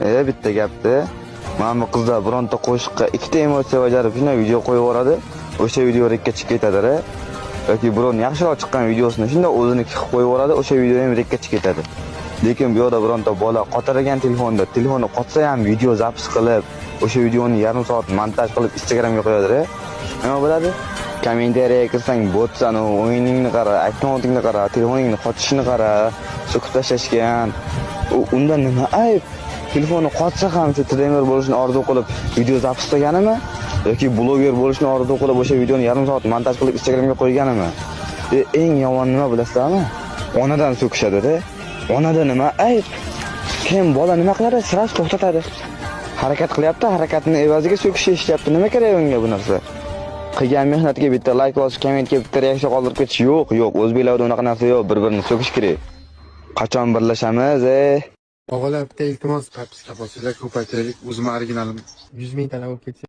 Bitta gapda. Mana bu qizlar bironta qo'shiqqa ikkita emotsiya bajarib, shunday video qo'yib yuboradi. O'sha video рек ka chiqib ketadi. Yoki birovni yaxshiroq chiqqan videosini shunday o'ziniki qilib qo'yib yuboradi, o'sha video ham рек ka chiqib ketadi. Lekin bu yoqda bironta bola qotirgan telefonda, telefoni qotsa ham video запись qilib, o'sha videoni yarim soat montaj qilib Instagramga qo'yadi. Nima bo'ladi? Kommentariyaga kirsang, botsan, o'yiningni qara, akkauntingni qara, telefoningni qotishini qara, so'kib tashlashgan. Unda nima ayb? Telefoni qotsa ham shu trener bo'lishni orzu qilib video запись qilganimi yoki bloger bo'lishni orzu qilib o'sha videoni yarim soat montaj qilib Instagramga qo'yganimi? Eng yomon nima bilasizlarmi? Onadan so'kishadi-da. Onada nima ayb? Keyin bola nima qiladi? Сразу to'xtatadi. Harakat qilyapti, harakatini evaziga so'kish eshityapti. Nima kerak unga bu narsa? Qilgan mehnatga bitta layk bosish, kommentga bitta reaksiya qoldirib ketish yo'q, yo'q. O'zbeklarda unaqa narsa yo'q, bir-birini so'kish kerak. Qachon birlashamiz, ey? Og'alar, bitta iltimos, подписка bosinglar, ko'paytiraylik. O'zim originalim. 100 mingtalar bo'lib ketsa.